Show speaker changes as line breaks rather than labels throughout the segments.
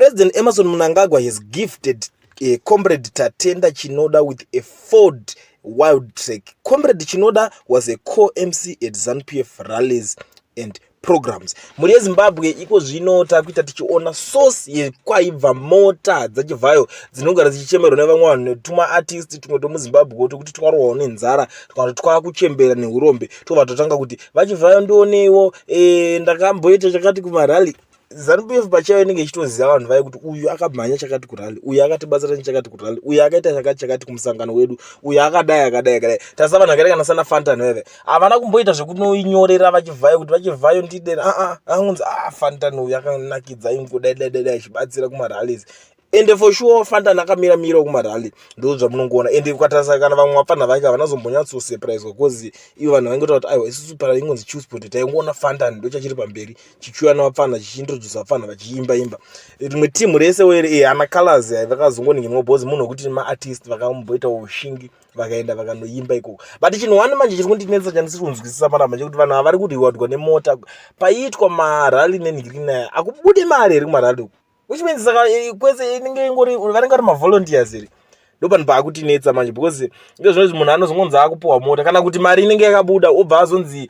President Emmerson Mnangagwa has gifted Comrade Tatenda Chinoda with a Ford Wildtrak. Comrade Chinoda was a co-MC at ZANU-PF rallies and programs. Mhuri yeZimbabwe, iko zvino takuita tichiona source yekwaibva mota dzaChivhayo dzinogara dzichichemerwa nevamwe vanhu netumaartist tumwe tomuZimbabwe, tokuti twarohwawo nenzara, tukati twakuchembera neurombe, tobva totanga kuti, "VaChivhayo, ndioneiwo, ndakamboita chakati kumarally." ZANU-PF pachayo inenge ichitoziva vanhu vayo kuti uyu akamhanya chakati kurally, uyu akatibatsira nechakati kurally, uyu akaita chakati chakati kumusangano wedu, uyu akadai, akadai, akadai. Tarisa vanhu vakaita kana sana Fantan veve, havana kumboita zvekunoinyorera vaChivhayo kuti, "VaChivhayo, ndide." Aa, angonzi, "A, Fantan uyu akanakidza, ingodai dai dai dai achibatsira kumarallies." Ende for sure Fantan akamira mirawo kumarally, ndo zvamunongoona. Ende ukatarisa kana vamwe vapfana vake havana zombonyatsosurpriswa, 'cause ivo vanhu vaingotaura kuti, "Aiwa, isusu para ingonzi Chillspot taingoona Fantan ndo chachiri pamberi chichiuya navapfana, chichiintroduce vapfana vachiimba imba." Rimwe timu rese were ana Colors vakazongoningirwa because munhu wekuti maartist vakamboita ushingi, vakaenda vakanoimba ikoko. But chinhu one manje chiri kundinetsa chandisiri kunzwisisa panapa chekuti vanhu ava vari kurewardwa nemota. Paiitwa marally nenhirinaya, akubude mari here kumarally uku? Which means saka kwese inenge ingori vanenge vari mavolunteers here? Ndo panhu paakutinetsa manje, because iko zvinozvi munhu anozongonzi akupiwa mota kana kuti mari inenge yakabuda, obva azonzi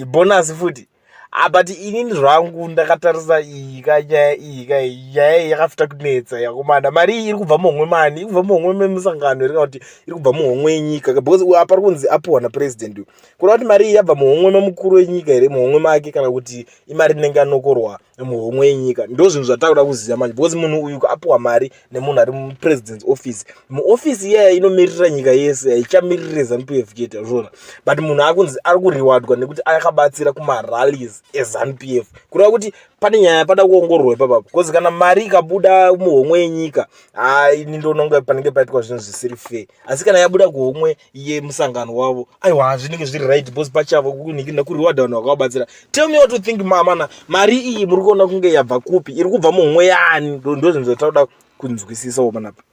bonus futi. Ah, but inini zvangu ndakatarisa iyi kanyaya iyi ka, nyaya iyi yakafita kunetsa yakomana. Mari iyi iri kubva muhomwe mani? Iri kubva muhomwe memusangano here kana kuti iri kubva muhomwe yenyika? Because apa ari kunzi apiwa napresident, kureva kuti mari iyi yabva muhomwe memukuru wenyika here, muhomwe make, kana kuti imari inenge yanokorwa muhomwe yenyika? Ndo zvinhu zvatakuda kuziva manje, because munhu uyu apiwa mari nemunhu ari mupresident's office. Muofisi iyaya inomirira nyika yese, haichamiriri ZANU-PF chete zvona. But munhu akunzi ari kurewardwa nekuti akabatsira kumarallies eZANU-PF, kureva kuti pane nyaya pada kuongororwa ipapapo, because kana mari ikabuda muhomwe yenyika, ini ndononga panenge paitwa zvinhu zvisiri fair. Asi kana yabuda kuhomwe yemusangano wavo, aiwa, zvinenge zviri right, because pachavo kurewarda vanhu vakavabatsira. Tell me what you think, mamana. Mari iyi muri kuona kunge yabva kupi? Iri kubva muhomwe yaani? Ndo zvinhu zvatakuda kunzwisisawo panapa.